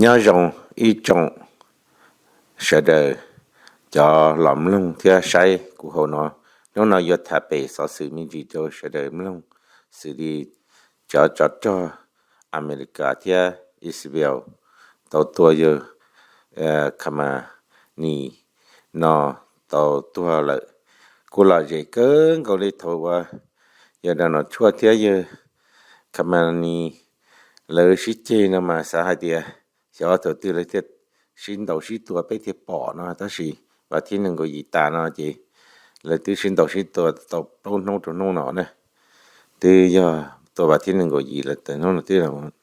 Nyob zoo ib tsoom sawv daws cov los mloog thiab saib kuv hauv no. Hnub no yuav tham pem xov xwm me ntsis rau sawv daws mloog, xws li cov tsov rog Amelikas thiab Israel tau tua yawg Khamenei no tau tuag lawm. Kuj lom zem kawg nkaus li thaum uas yawg Donald Trump thiab yawg Khamenei lawv sib ceg no mas xav hais tias xyov thaum twg lawv thiaj sib ntaus sib tua peb thiaj pom no, tab sis vas thib nees nkaum yim tas no ces lawv twb sib ntaus sib tua tau plaub hnub rau hnub no na. Twb yog tua vas thib nees nkaum yim lawm, hnub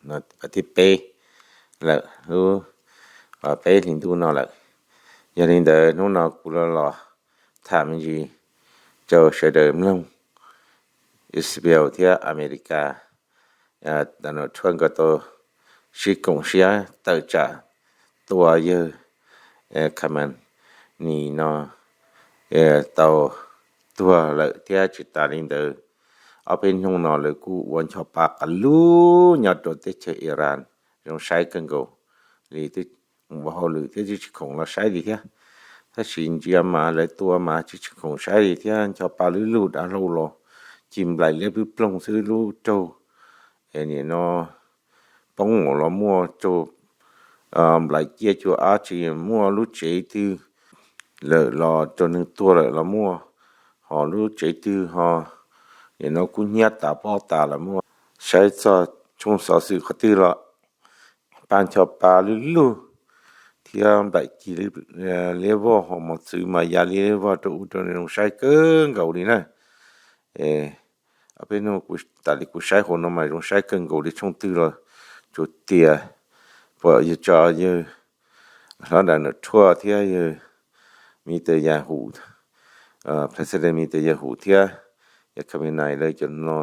no twb vas thib peb lawm, lub peb hlis ntuj no lawm. Yog li ntawd hnub no kuv los tham me ntsis rau sawv daws mloog. Israel thiab Amelikas, Donald Trump nkawd tau sib koom siab tawm tsam tua yawg Khamenei no tau tuag lawm thiab tsis tas li ntawd, ob peb hnub no lawv kuj ua ncho pa qas lug nyob rau teb chaws Iran zoo saib kawg nkaus li. Ua hauj lwm thiab twb tsis khoom los saib li thiab. Tab sis ntsia mas lawv tua mas tsis tsis khoom saib li thiab, ncho pa lug lug dav hlau los ci nplaim liab ploog xwb, lub raug nim no poob los muaj raug nplaim ciaj cua av, tsis muaj lub tsev twg lawm los raug neeg tuag lawm los muaj, ho lub tsev twg ho nim no kub hnyiab tas pob tas los muaj. Saib txog tshooj xov xwm qhov twg los pa ncho pa lug lug thiab nplaim ci liab vog, ho mos txwv mas ya liab vog rau ub rau no zoo saib kawg nkaus li na. Ob peb hnub tas li kuv saib hauv no mas zoo saib kawg nkaus li, tshooj twg los tsuas tias pom yawg tso yawg hlob Donald Trump thiab yawg Netanyahu, President Netanyahu thiab yawg Khamenei lawv cov no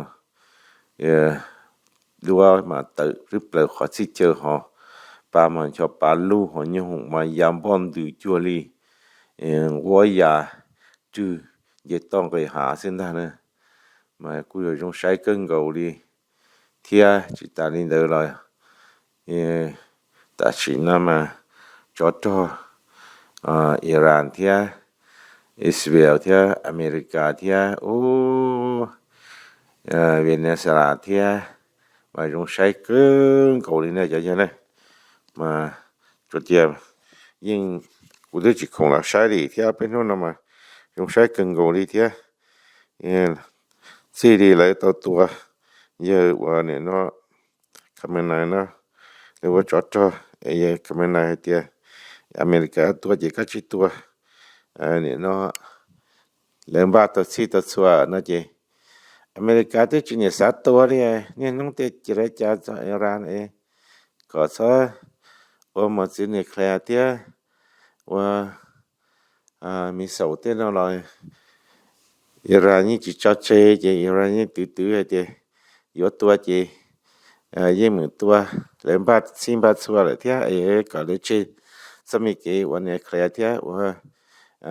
duab mas tawm plaws qhov txhij chaw, ho pa mas ncho pa lug, ho nyooj hoom mas ya npoj ntws cuag li nquab ya rwg nce toj nqis hav xwb ntag na. Mas kuj yuav zoo saib kawg nkaus li thiab. Tsis tas li ntawd los tam sim no mas tsov rog Iran thiab Israel thiab Amelikas thiab ub Venezuela thiab mas zoo saib kawg nkaus li na cov yawg na. Mas tsuas tias yeej kuv twb tsis khoom los saib li thiab, peb hnub no mas zoo saib kawg nkaus li thiab. Txij li lawv tau tua yawg uas nim no Khamenei no, lawv ua tsov rog, yawg Khamenei hais tias Amelikas tua ces koj tsis tua, nim no lawv npaj tau txhij tau txhua no ces Amelikas twb tsis niam xav tua li, niaj hnub tias cia li cas txog Iran es kom txhob ua mos txwv nuclear thiab ua missile tej no los Iran yeej tsis tso tseg, ces Iran yeej twv twv hais tias yuav tua ces yeej meem tua. Lawv npaj txhij npaj txhua lawm thiab, es kom lawv tseg txoj me kev ua nuclear thiab ua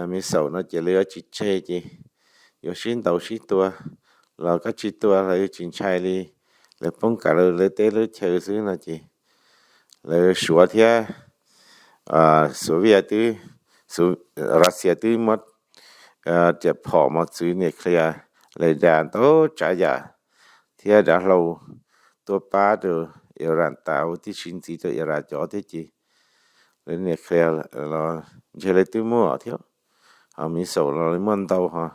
missile no ces lawv yuav tsis tseg ces yuav sib ntaus sib tua. Los koj tsis tua lawv tsis ntshai li, lawv poob kav lawv teb lub chaw xwb no ces lawv Suav thiab Soviet twb, Russia twb muab riam phom mos txwv nuclear lawv da ntau tsav yam thiab dav hlau tuaj pab rau Iran tas, ua tib si ntxiv rau Iran cov thiab ces lawv nuclear los ntshe lawv twb muaj thiab, ho missile los muaj ntau, ho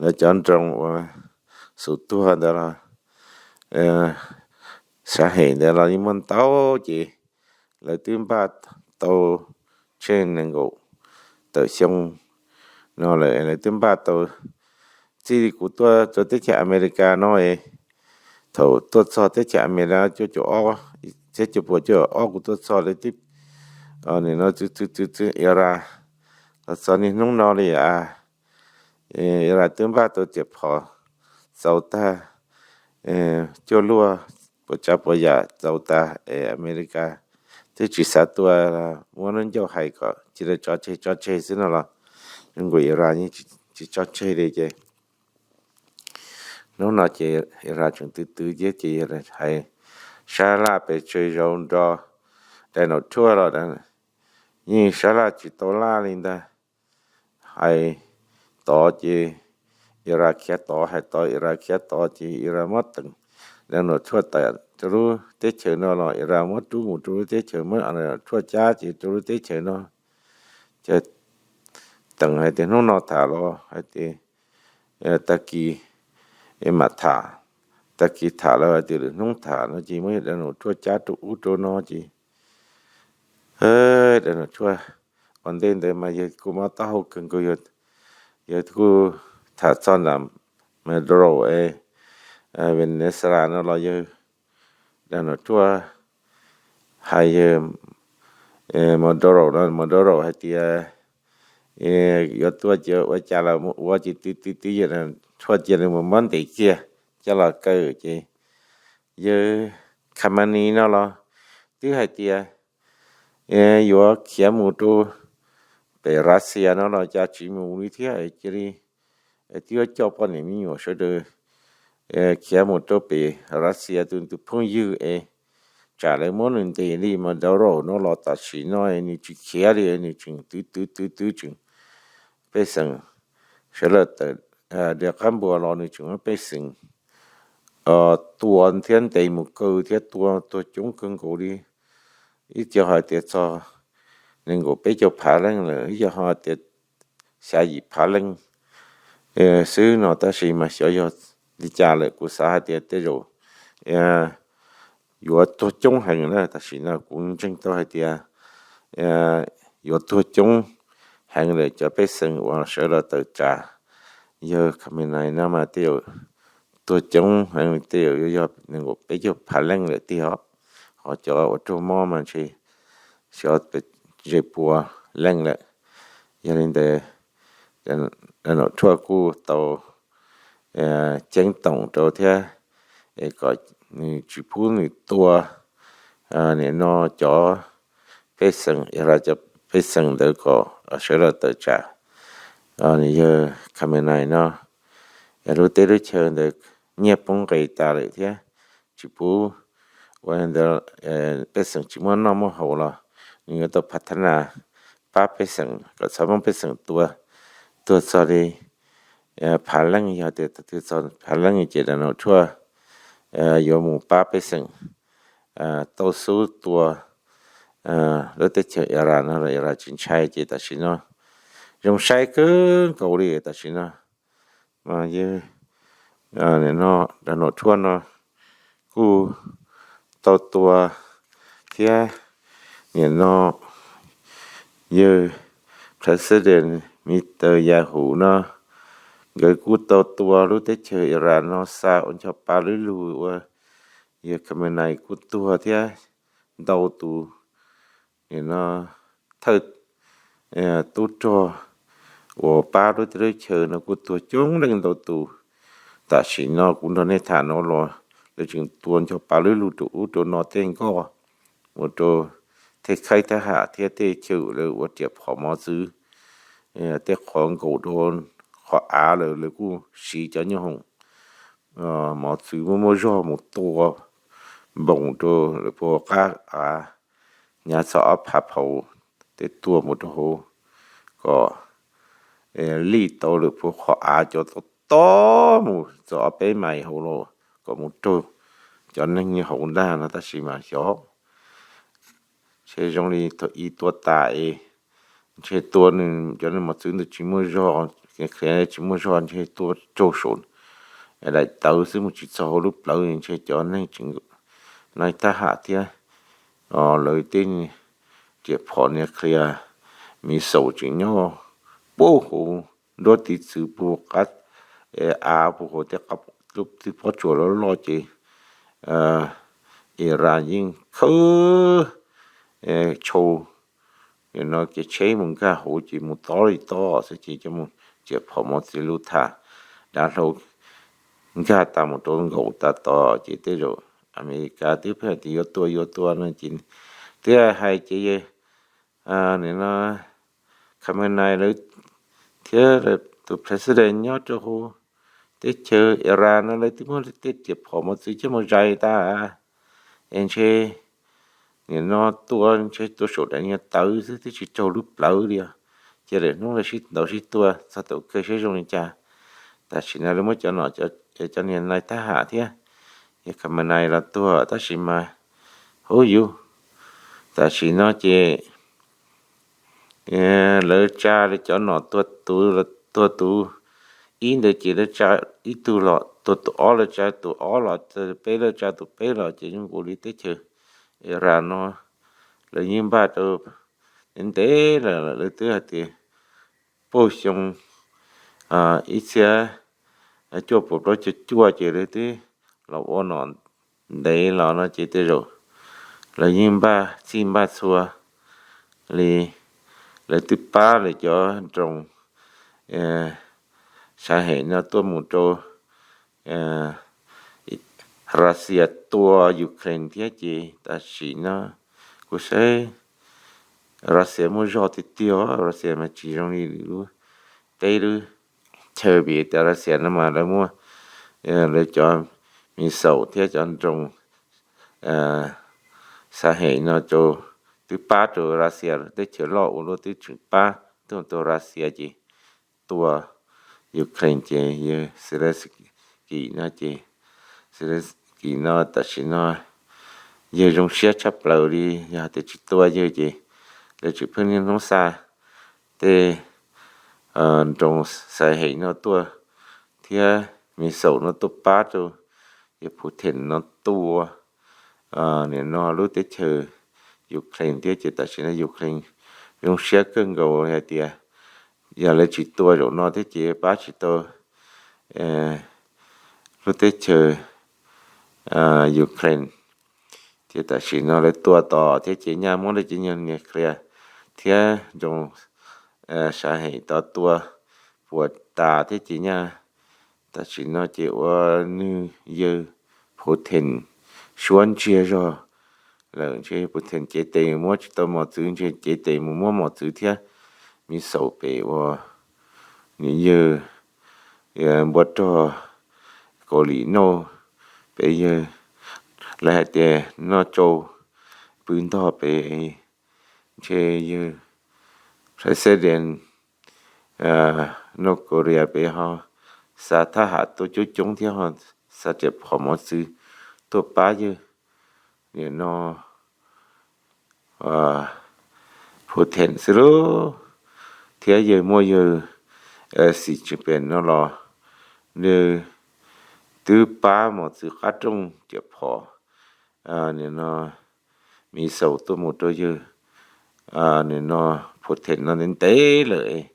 lawv cov drone uas xub tuag ntawd los, sab hem ntawd los yeej muaj ntau, ces lawv twb npaj tau tsheej nees nkaum tawm xyoo no lawm, lawv twb npaj tau. Txij li kuv tuaj rau teb chaws Amelikas no es, thaum tuaj txog teb chaws Amelikas cuaj caum ob, txhiab cuaj puas cuaj caum ob kuv tuaj txog lawv twb, nim no txwv txwv txwv txwv Iran los txog niaj hnub no li a, Iran twb npaj tau riam phom txaus tag cuaj luaj, puas tsav puas yam txaus tas es Amelikas twb tsis xav tua, muab lub ncauj hais kom cia li tso tseg tso tseg xwb no los, zoo nkaus Iran yeej tsis tso tseg li ces hnub no ces Iran tseem twv twv thiab ces hais sab laj pes tsawg zaus nrog Donald Trump los yeej sab laj tsis tau laj li ntag. Hais tod ces Iran khiav tod, hais tod Iran khiav tod, ces Iran muab teem Donald Trump tawm rau lub teb chaws no los Iran muab rub mus rau lub teb chaws, muab Donald Trump cab ces rau lub teb chaws no. Ces teem hais tias hnub no tham los hais tias tag kis mam tham, tag kis tham los hais tias lwm hnub tham no ces muab Donald Trump cab rau ub rau no ces Donald Trump ua ntej ntawd mas yawg kuj mob taub hau kawg nkaus, yawg kuj tham txog nram Maduro es Venezuela no los yawg Donald Trump hais yawg Maduro no, Maduro hais tias yuav tuaj ces ua cas los mus ua ces twb twb twb yawg Donald Trump cia li mus muab ntes kiag coj los kaw ces yawg Khamenei no los twb hais tias yuav khiav mus rau pem Russia no los cas tsis mus li thiab, cia li twb yuav coj poj niam me nyuam sawv daws khiav mus rau pem Russia tus tus phooj ywg es tsam lawv muab nws ntes li. Maduro no los tam sim no nws tsis khiav li, nws tseem twv twv twv twv tseem pej xeem sawv daws tawm dej qab npua los nws tseem muab pej xeem tua thiab ntes mus kaw thiab tua tuag coob kawg nkaus li. Ib co hais tias txog nees nkaum peb caug phav leej lawm, ib co ho tias xya yim phav leej xwb no, tab sis mas xyov yog li cas lawm. Kuv xav hais tias tej zaum yuav tuag coob heev na, tam sim no kuv ntseeg tau hais tias yuav tuag coob heev lawm. Cov pej xeem uas sawv los tawm tsam yawg Khamenei no mas tej zaum tuag coob heev, tej zaum yuav yog nees nkaum peb caug phav leej lawm tiag os. Ho cov uas raug mob mas ntshe xyov ze pua leej lawm. Yog li ntawd Donald Trump kuj tau ceeb toom rau thiab es kom nws tsis pub nws tua nim no cov pej xeem, yog cov pej xeem ntawd kom sawv los tawm tsam yawg Khamenei no. Lub teb lub chaw ntawd nyiaj poob nqis tas lawm thiab tsis pub ua ntawd, pej xeem tsis muaj noj muaj haus los nws yuav tau phav thab nas pab pej xeem kom txhob muab pej xeem tua tuag txog li phav leej. Yog tias tuag txog phav leej ces Donald Trump yuav mus pab pej xeem tau xub tua lub teb chaws Iran no los Iran tsis ntshai. Ces tam sim no zoo saib kawg nkaus li tam sim no mas yawg Donald Trump no kuj tau tua thiab nim no yawg President Netanyahu no nkawd kuj tau tua lub teb chaws Iran no xa ua ncho pa lub lug ua yawg Khamenei kuj tuag thiab ntau tus nim no thawj tub rog uas pab lub teb lub chaws no kuj tuag coob leej ntau tus. Tam sim no kuv nrog nej tham no los lawv tseem tua ncho pa lub lug rau ub rau no tej nkoj mus rau tej khaib thab ham thiab tej chaw lawv ua riam phom mov txwv, tej qhov nkaum rau qhov av lawm lawv kuj siv cov nyoob hoom mov txwv muaj muaj zog mus tua npoos rau lawm puag qab av, nyav txog ob phav phaus tej tua mus rau hauv kom lij tau lawm puag qhov av cov tob tob mus txog ob peb mais hauv los kom mus raug cov neeg hauv ntag no. Tab sis mas xyov ntshe zoo li thaum ub tua tas es ntshe tua nws cov neeg mos txwv ntawd tsis muaj zog, qhia tsis muaj zog ntshe tua raug saum daim tawv xwb mus tsis txog hauv lub plawv ntshe cov neeg tseem nai thab ham thiab lawv tej riam phom nias qhia mis xaum tseem nyob puag hauv nruab tiv txwv puag qab av puag hauv tej qab lub txwb pob tsuas loj loj ces Iran yeej khawb tshau no kev tsheb mus nkag hauv ces mus tob li tob xwb ces coj mus riam phom mov txwv lub tham dav hlau nkag tas mus rau nkaum tas tod ces tej zaum Amelikas twb pheej tias yuav tua yuav tua no ces twb hais ces nim no Khamenei lawv thiab tus president nyob rau hauv teb chaws Iran no lawv twb muab tej riam phom mov txwv coj mus zais tas es ntshe nim no tua ntshe tua saum daim niag tawv xwb twb tsis raug lub plawv li os. Ces lawv hnub lawv sib ntaus sib tua txog thaum kawg seb zoo li cas. Tam sim no lawv muab cov nom cov niag nai thab ham thiab, yog ka ma nai los tuag tab sis mas, huv yus, tam sim no ces lawv tsa lawv cov nom tua tus los tuag tus ib ntawd ces lawv tsa ib tug los tuag tus ob, lawv tsa tus ob los, peb lawv tsa tus peb los ces zoo nkaus li teb chaws Iran no lawv yeej npaj rau ntev lawm, lawv twb hais tias puag xyoo ib txhiab cuaj puas plaub caug cuaj ces lawv twb los ua nom ntev los no ces tej zaum lawv yeej npaj txhij npaj txhua li. Lawv twb pab lawv cov nroos sav hem no tuaj mus rau Russia tua Ukraine thiab ces tam sim no kuv saib Russia muaj zog tiag tiag, Russia mas tsis zoo li lub teb lub chaw vim tias Russia no mas lawv muaj lawv cov missile thiab cov nroos sav hem no rau, twb pab rau Russia, teb chaws loj ua luaj twb tseem pab tuaj tua Russia ces tua Ukraine ces yawg Zelensky no ces, Zelensky no tam sim no yawg zoo siab tshaj plaws li, yog tias tsis tua yawg ces lawv tseem pheej niaj hnub xa tej nroos sav hem no tuaj thiab missile no tuaj pab rau yawg Putin no tua nim no lub teb chaws Ukraine thiab ces tam sim no Ukraine zoo siab kawg nkaus hais tias yog lawv tsis tua zaum no thiab ces pab tsis tau lub teb chaws Ukraine. Ces tam sim no lawv tua tos thiab ces nyaj muab lawv cov niag qhia thiab nroos sav hem tod tua puas tas thiab ces nyaj tam sim no ces ua nws yawg Putin suab ntsiag zog lawm, ntshe Putin cev tes muab tsis tau mos txwv, ntshe cev tes mus muab mos txwv thiab missile pem uas nws yawg npua rog Kaus Lim Nauj pem yawg, lawv hais tias noj tsau pw ntog pem, ntshe yawg President North Korea pem ho xa thab ham tuaj coob coob thiab ho xa riam phom mos txwv tuaj pab yawg nim no Putin xwb lauj. Thiab yawg muaj yawg Xi Jinping no los nws twb pab mos txwv qab rooj riam phom nim no missile tuaj mus rau yawg nim no Putin no ntev ntev lawm,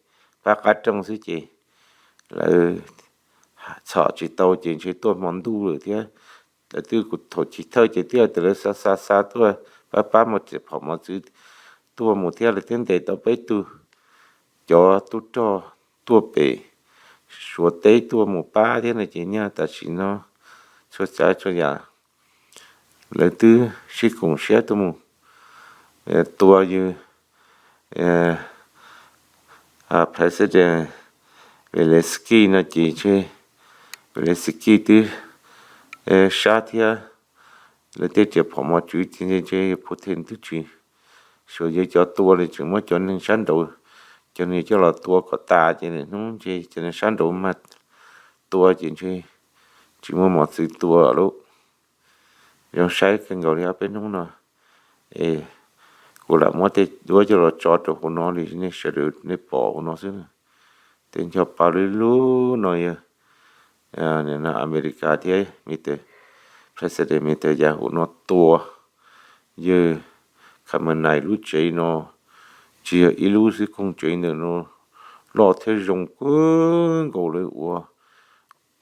pab qab rooj xwb ces lawv txhom tsis tau ces ntshe tuaj hmo ntuj lawm thiab. Lawv twb kuv thaum chiv thawj ces twb hais tias lawv xa xa xa tuaj pab pab mos txwv phom mos txwv tuaj mus thiab lawv thiaj ntes tau peb tug cov tub rog tuaj pem Suav teb tuaj mus pab thiab no ces nyaj tam sim no txhua tsav txhua yam lawv twb sib koom siab tuaj mus tua yawg President Zelensky no ces ntshe Zelensky twb sab thiab lawv tej riam phom mos txwv ces ntshe Putin twb tsis suav yawg cov tua li, tseem muab cov neeg sab nraud, cov neeg coj los tua kom tas ces hnub ntshe cov neeg sab nraud mag tua ces ntshe tsis muaj mos txwv tua lawm. Zoo saib kawg nkaus li ob peb hnub no es kuv lam muab tej duab coj los tso rau hauv no li nej sawv daws nej pom hauv no xwb. Tej ncho pa lub lub no yog Amelikas thiab Mister, President Mister Yahu no tua yawg Khamenei lub tsev no, tsis yog ib lub xwb, koog tsev ntawm no loj thiab zoo kawg nkaus, lawv ua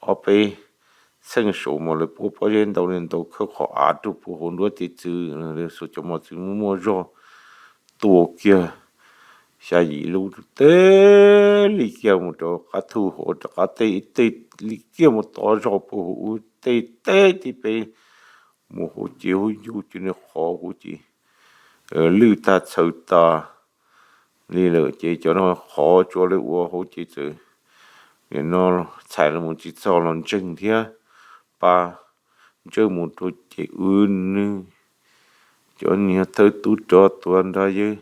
ob peb txheej saud mas lawv puab pob zeb ntau li ntau, khawb qhov av rau puag hauv nruab tiv txwv, lawv xuas cov mos txwv muaj muaj zog tua kiag xya yim lub, tej li kiag mus rau qab thu hauv rov qab, tej tej li kiag mus tod zog puag hauv ub, tej teb tib peb mus hauv ces hauv yug ces nws qhov hauv ces lwj tag txhaws tas li lawm ces cov no qhov tsua lawv ua hauv ces txawm nim no txhais los mus tsis txog los ntseeg thiab pa ntsawj mus rau ces wb nws cov niag thawj tub rog tuag nrog yawg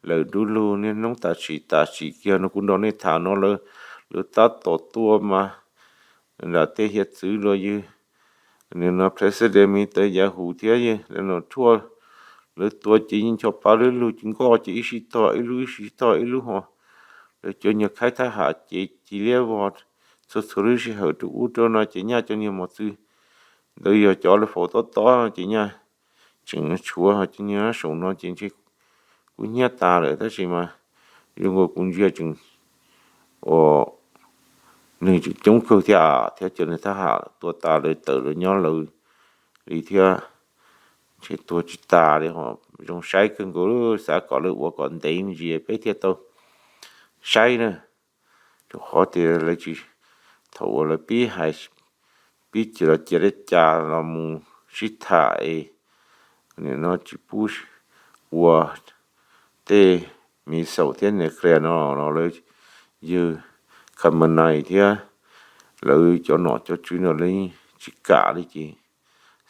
lawm dub lug niaj hnub tam sim tam sim kiag no kuv nrog nej tham no lawv, lawv tab tom tuaj mas nram tej hiav txwv los yawg, nim no President Netanyahu thiab yawg Donald Trump, lawv tua ces yeej ncho pa lub lug ces nkoj ces ib sij tog ib lub ib sij tog ib lub ho. Lawv cov nyuag khaib thab ham ces cia liab vog txhua txhua lub sij hawm rau ub rau no ces nyaj cov niag mos txwv ntawd yog cov lawv faus tob tob ces nyaj tseem tshuav ho cov niag saum no ces ntshe kuj hnyiab tas lawm tab sis mas zoo nkaus kuv ntsia tseem ua neeg tseem coob kawg thiab, thiab cov niag thab ham tua tas lawv tawm lawv nyob lawv li thiab. Ntshe tuag tsis tas li ho. Zoo saib kawg nkaus, xav kom lawv ua kom ntev me ntsis peb thiaj tau saib na. Rau qhov tias lawv tsis, thaum uas lawv pib hais, pib cia los cia dab cas los mus sib tham es nim no tsis pub ua tej missile thiab nuclear no los lawv yawg Khamenei thiab lawv cov nom cov tswv no lawv tsis kam li ces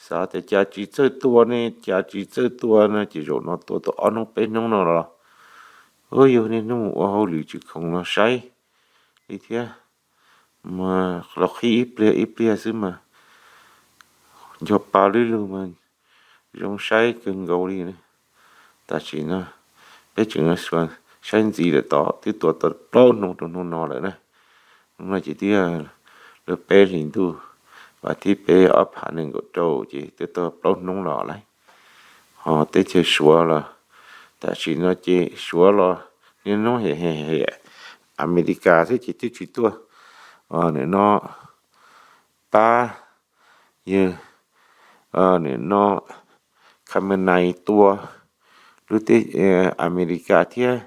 xav tias cas tsis txawj tua ne, cas tsis txawj tua no ces zaum no tua tau ob hnub peb hnub no los yog niaj hnub mus ua hauj lwm tsis khoom los saib li thiab. Mas los qhib ib pliag ib pliag xwb mas ncho pa lub lug mas zoo saib kawg nkaus li. Tam sim no peb tseem saib ntxiv lawm tod twb tua tau plaub hnub rau hnub no lawm na. Hnub no ces twb lawv peb hlis ntuj, vas thib peb ob phav nees nkaum rau ces twb tau plaub hnub los lawm. Ho teb chaws Suav los tam sim no ces Suav los niaj hnub hem hem Amelikas thiab ces twb tsis tuaj nim no pab yawg nim no Khamenei tua lub teb Amelikas thiab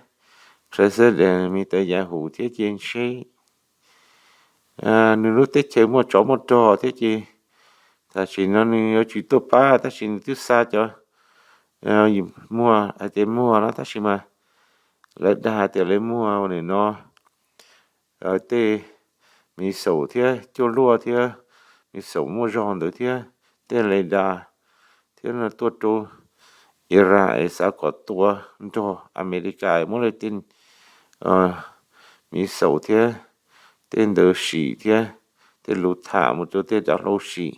President Netanyahu thiab ces ntshe nws lub teb chaws muaj tsov muaj rog thiab ces tam sim no nws yuav tsis tuaj pab tab sis nws twb xa cov muag hais tias muag no tab sis mas lawv dag hais tias lawv muag nim no tej missile thiab cuaj luaj thiab missile muaj zog ntawd thiab tej radar thiab no tuaj rau Iran es xav kom tua nrog Amelikas muab lawv tej missile thiab tej ntawd sim thiab tej lus tham mus rau tej dav hlau sim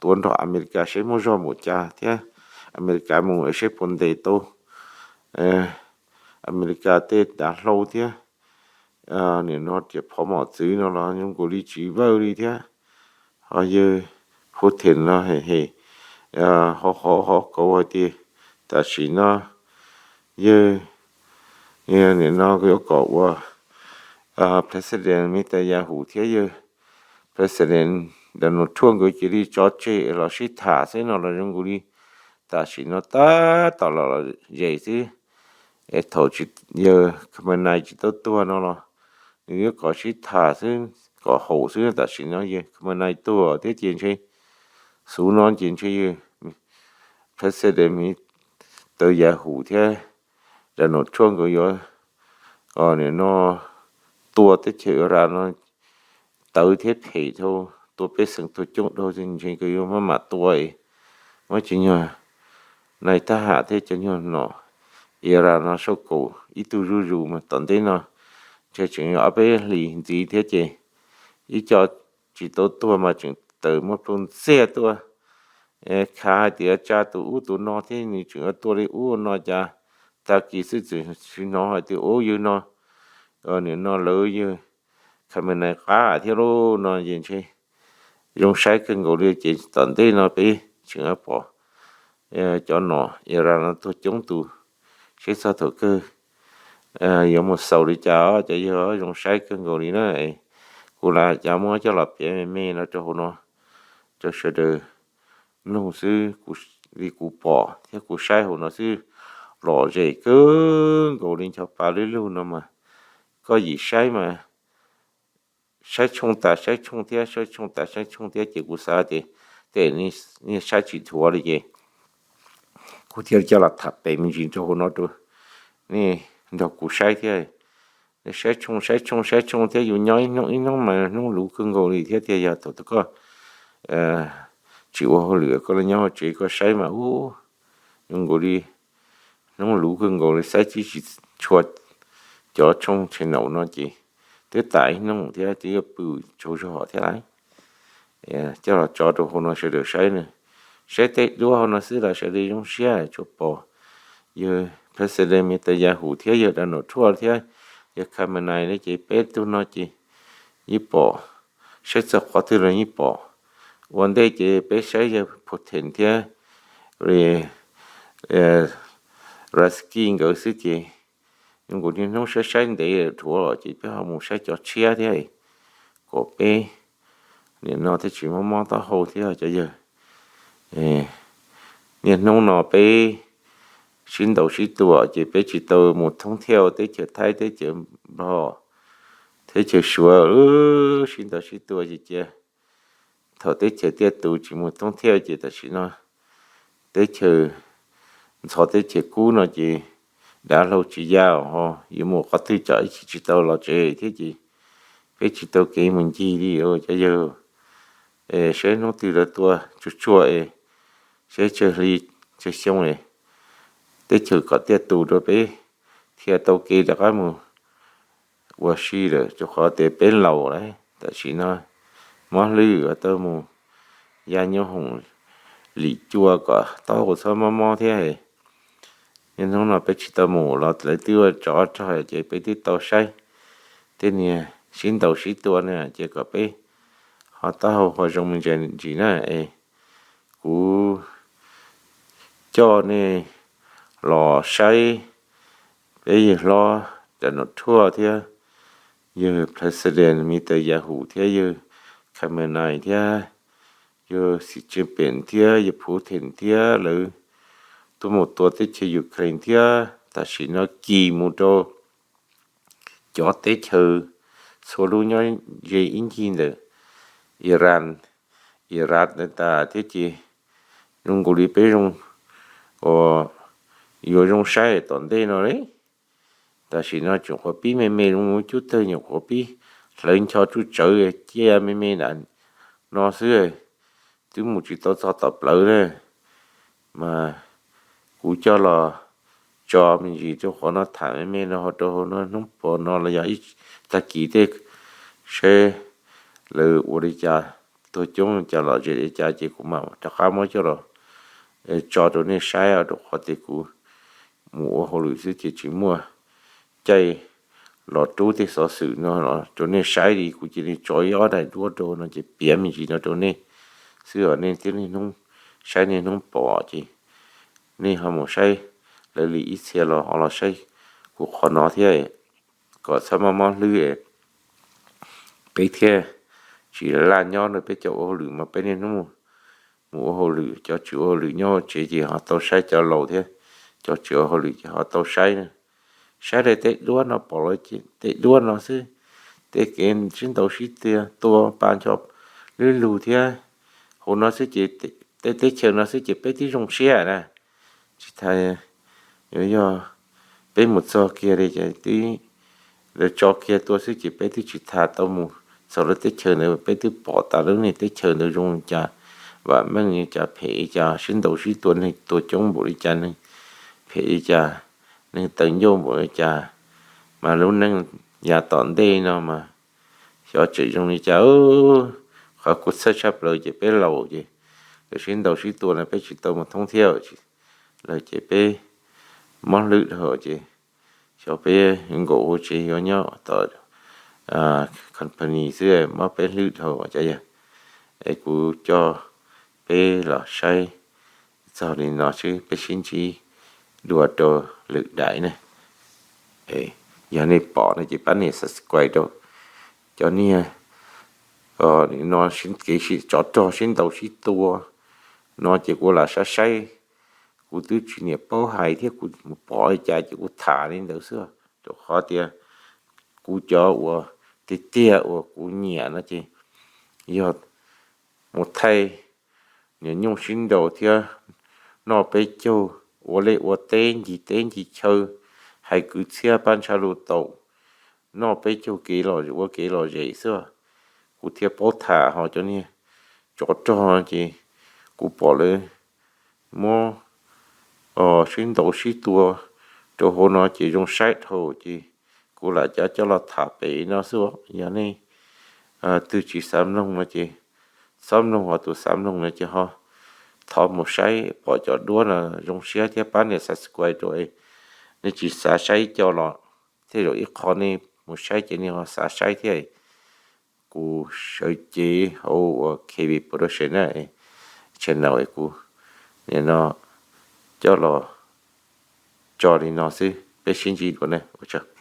tua nrog Amelikas seb muaj zog npaum cas thiab Amelikas mus seb puas ntes tau Amelikas tej dav hlau thiab nim no riam phov mom txwv no los zoo nkaus li tsis vawj li thiab. Ho yawg Putin los hem hem ho ho ho kauv hais tias tam sim no yawg nim no yuav kom ua President Netanyahu thiab yawg President Donald Trump nkawd cia li tso tseg los sib tham xwb no los zoo nkaus li tam sim no tab tom los los zes xwb. Es thaum yawg Khamenei tsis tau tuag no los nws yuav kom sib tham xwb, kom haum xwb. Tam sim no yawg Khamenei tuag thiab ces ntshe xub no ces ntshe yawg President Netanyahu thiab Donald Trump nkawd yuav nim no tua teb chaws Iran no tawv thiab phem dhau, tua pej xeem tuag coob dhau ntshe nkawd yuav maj mam tua. Muab cov nyuag nais thab ham thiab cov nyuag nom Iran no sau kaum ib tug zuj zus mas tom ntej no ntshe tseem ob peb hlis ntxiv thiab ces ib co tsis tau tuag mas tseem tawm muaj plhu ntxiag tuaj khav hais tias tsa tus ub tus no thiab nws tseem yuav tua li ub no cas tag kis xwb txawm hnov hais tias ub yawg no nim no lawv yawg Khamenei qab thiab lauj no ces ntshe zoo saib kawg nkaus li ces tom ntej no peb tseem pom cov nom Iran no tuag coob tus, seb txog thaum kawg yuav mus xaus li cas. Cov yawg zoo saib kawg nkaus li na. Kuv lam coj muab coj los piav me me no rau hauv no rau sawv daws mloog xwb, li kuv pom thiab kuv saib hauv no xwb, lom zem kawg nkaus li ncho pa lub lug no mas koj yim saib mas saib tshooj tas saib tshooj thiab saib tshooj tas saib tshooj thiab ces kuv xav tias tej nej saib tsis dhuav li ces kuv thiaj coj los tham pem me ntsis rau hauv no rau nej nrog kuv saib thiab. Saib tshooj saib tshooj saib tshooj thiab yus nyob ib hnub ib hnub mas hnub luv kawg nkaus li thiab tiag. Yog thaum twg koj tsis ua hauj lwm koj los nyob hauv tsev koj saib mas ub, Zoo nkaus li hnub luv kawg nkaus li, saib tsis tshua cov tshooj channel no ces twb tas ib hnub thiab, twb yuav pw tsaug zog thiab lawm. Coj los tso rau hauv no sawv daws saib na. Saib tej duab hauv no xwb los sawv daws zoo siab tsuas pom yawg President Netanyahu thiab yawg Donald Trump thiab yawg Khamenei ne, ces peb tug no ces yeej pom, saib txog qhov twg los yeej pom. Ua ntej ces peb saib yawg Putin thiab Zelensky nkawd xwb ces zoo nkaus niaj hnub saib saib ntev dhuav los ces peb ho mus saib cov tshiab thiab, kom peb nim no thiaj tsis mob mob taub hau thiab cov yawg. Niaj hnub no peb sib ntaus sib tua ces peb tsis tau mus thoob thiaj teb chaws Thaib teb chaws Nplog teb chaws Suav, sib ntaus sib tua ces cia thaum teb chaws tiaj tus tsis mus thoob thiaj ces tam sim no teb chaws ntxhov teb chaws kub no ces dav hlau tsis ya ho yuav mus qhov twg cov ib chim tsis tau los tsev thiab ces peb tsis tau kev mus ncig li cov yawg. Es saib hnub twg lawv tua tsuag tsuag es saib tsawg hli tsawg xyoo es teb chaws kom tiaj tus rau peb thiaj tau kev rov qab mus ua si lawm, rau qhov tias peb laus lawm tam sim no mob hlwb tau mus ya nyob hoom lim cua kom taub hau txhob mob mob thiab. Niaj hnub no peb tsis tau mus los lawv twb ua tsov rog ces peb twb tau saib tej niag sib ntaus sib tua na ces kom peb ho taub hau ho zoo me ntsis na es kuv coj nej los saib peb yawg hlob Donald Trump thiab yawg President Netanyahu thiab yawg Khamenei thiab yawg Xi Jinping thiab yawg Putin thiab lawv tuaj mus tua teb chaws Ukraine thiab tam sim no kis mus rau cov teb chaws txhua lub nyob ze ib ncig ntawm Iran, Iraq ntawd tas thiab ces zoo nkaus li peb zoo, yuav zoo saib tom ntej no li. Tam sim no tseem qhuav pib me me zoo cub tawg, nyuam qhuav pib hlawv ncho tsuj tsawv cia me me nram no xwb, twb mus tsis tau txog tom plawv na. Mas kuv coj los tso me ntsis rau qhov no tham me me no rau hauv no hnub pos no los yog ib tag kis tej saib lawv ua li cas, tuag coob li cas lom zem li cas ces kuv mam rov qab muab coj los tso rau nej saib, rau qhov tias kuv mus ua hauj lwm xwb ces tsis muaj caij los rub tej xov xwm no los rau nej saib li. Kuv cia li tso ib ob daim duab rau no ces piav me ntsis no rau nej xwb os. Nej twb niaj hnub saib niaj hnub pom ces nej ho mus saib lawv li ib txhia los ho los saib kuv qhov no thiab, kom txhob mob mob hlwb, peb thiaj tsis laj nyob no. Peb cov ua hauj lwm mas peb niaj hnub mus ua hauj lwm, cov tsis ua hauj lwm nyob hauv tsev ces ho tau saib, cov laus thiab cov tsis ua hauj lwm ces ho tau saib na. Saib lawv tej duab no pom lawv tej duab no xwb, tej kev sib ntaus sib tua pa ncho lwb lug thiab hauv no xwb ces, tej teb chaws no xwb ces peb twb zoo siab na. Tsis tas yuav yog peb mus txog kiag li ces twb lawv tso kiag tua xwb ces peb twb tsis tas tau mus txog lawv teb chaws ntawd, peb twb pom tas lub niag teb chaws ntawd zoo li cas, vam meej li cas, phem li cas, sib ntaus sib tua, neeg tua coob npaum li cas, neeg phem li cas, neeg tawv ncauj npaum li cas, mas lub neej yav tom ntej no mas xyov tseem zoo li cas. Qhov kuv txhawj tshaj plaws ces peb laus ces lawv sib ntaus sib tua no peb tsis tau mus thoob thiab lawm ces peb mob hlwb dhau ces xyov peb nkaum hauv tsev yuav nyob tom company xwb, mob peb hlwb dhau cov yawg. Es kuv coj peb los saib txog li no xwb, peb sib ntsib dua rau lwm daim ne. Yog nej pom no ces pab nias subscribe rau. Cov niag no kev tsov rog sib ntaus sib tua no ces kuv lam saib saib, kuv twb tsis niam paub hais thiab, kuv mus pom li cas ces kuv tham li ntawd xwb. Rau qhov tias kuv cov uas tiag tiag uas kuv nyiam no ces yog mus thaij nyuam nyuj sib nraus thiab noj peb caug, ua liaj ua teb ncig teb ncig chaw, hais kwv txhiaj pab ntsha lus taum, noj peb caug kev los ua kev lom zem xwb. Kuv thiaj paub tham, ho cov niag tsov rog ces kuv pom lawv muab sib ntaus sib tua rau hauv no ces zoo saib dhau ces kuv lam coj los tham pem no xwb. Yog nej twg tsis xav mloog no ces txhob mloog, ho tus xav mloog no ces ho thov mus saib pom cov duab no zoo siab thiab pab nias subscribe rau. Nej tsis xav saib coj los thiab, zaum ib qho nej mus saib ces nej ho xav saib thiab. Kuv sawv cev hauv uas K V Production na, channel kuv nim no coj los tso li no xwb, peb sib ntsib dua ne, ua tsaug.